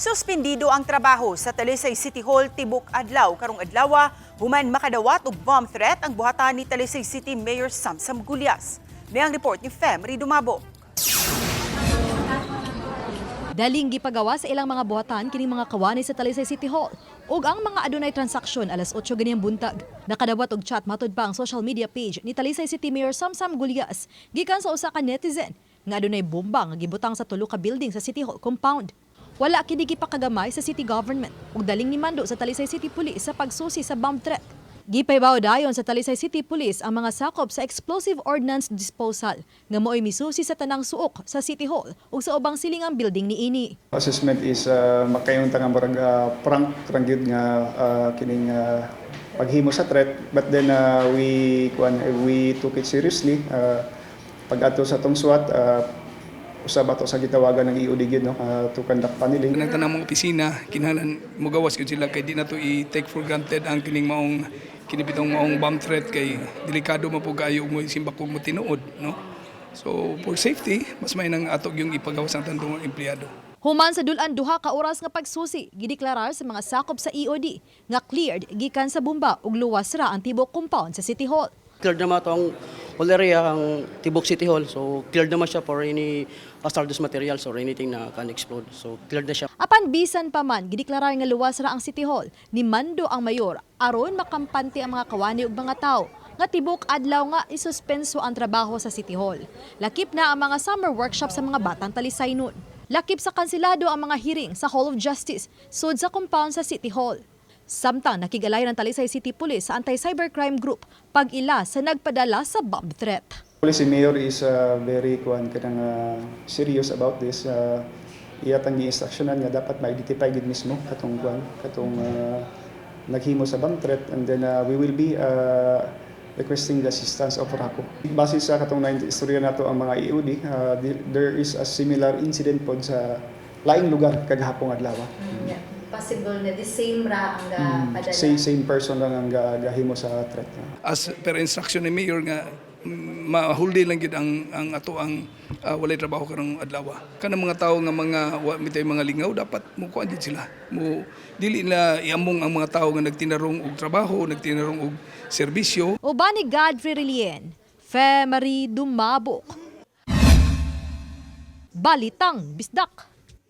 Suspendido ang trabaho sa Talisay City Hall tibok adlaw karong adlawa human makadawat og bomb threat ang buhatan ni Talisay City Mayor Samsam Gullas. May ang report ni Femry Dumabo. Daling gipagawa sa ilang mga buhatan kining mga kawani sa Talisay City Hall ug ang mga adunay transaksyon alas 8 ganiyang buntag. Nakadawat og chat matud pa ang social media page ni Talisay City Mayor Samsam Gullas gikan sa usa ka netizen nga adunay bomba nga gibutang sa tulo ka building sa City Hall compound. Wala kini gipakagamay sa city government ug daling nimando sa Talisay City Police sa pagsusi sa bomb threat. Gipaybaw dayon sa Talisay City Police ang mga sakop sa Explosive Ordnance Disposal nga mao'y misusi sa tanang suok sa City Hall ug sa ubang silingang building niini. Assessment is makaingon ta nga murag prank rang gyud nga kining paghimo sa threat, but then we kuan, we took it seriously. Pag-adto sa atong SWAT, usab ato sa gitawagan ng EOD gyud, no, to conduct paneling. Kanang tanang mga opisina, kinahanglan mugawas gyud sila kay di na to i-take for granted ang kining maong kini bitong maong bomb threat kay delikado man po kaayo mo simbakog mo tinuod, no? So for safety, mas may nang ato yung ipagawas ang tanang empleyado. Human sa dul-an 2 ka oras nga pagsusi, gideklarar sa mga sakop sa EOD nga cleared gikan sa bomba ug luwas ra ang tibok compound sa City Hall. Cleared naman ito ang whole area, ang tibok City Hall. So cleared naman siya for any hazardous materials or anything na can explode. So cleared na siya. Apan bisan pa man gideklarar nga luwas ra ang City Hall, nimando ang mayor aron makampante ang mga kawani ug mga tawo nga tibok adlaw nga isuspenso ang trabaho sa City Hall. Lakip na ang mga summer workshop sa mga batang Talisaynon. Lakip sa kansilado ang mga hearing sa Hall of Justice sud sa compound sa City Hall. Samtang nakig-alay ng Talisay City Police sa Anti-Cybercrime Group pag-ila sa nagpadala sa bomb threat. Police mayor is very kuan kanang serious about this. Iya tang gi-instructionan nga dapat ma-identify gid mismo katong kuan, katong naghimo sa bomb threat, and then we will be requesting the assistance of RACO. Base sa katong na istorya nato ang mga EOD, there is a similar incident pod sa laing lugar kagahapon adlaw. Yeah. Possible na the same ra ang padala. Same person lang ang gahimo sa threat. As per instruction ni mayor nga mahuldi lang gyud ang ato ang walay trabaho karong adlaw. Kanang mga tawo nga mga wa mitay mga lingaw, dapat mo kuan gyud sila. Mo dili na iamong ang mga tawo nga nagtinarong og trabaho, nagtinarong og serbisyo. Uban ni Godfrey Relien, Fe Marie Dumabok. Balitang Bisdak.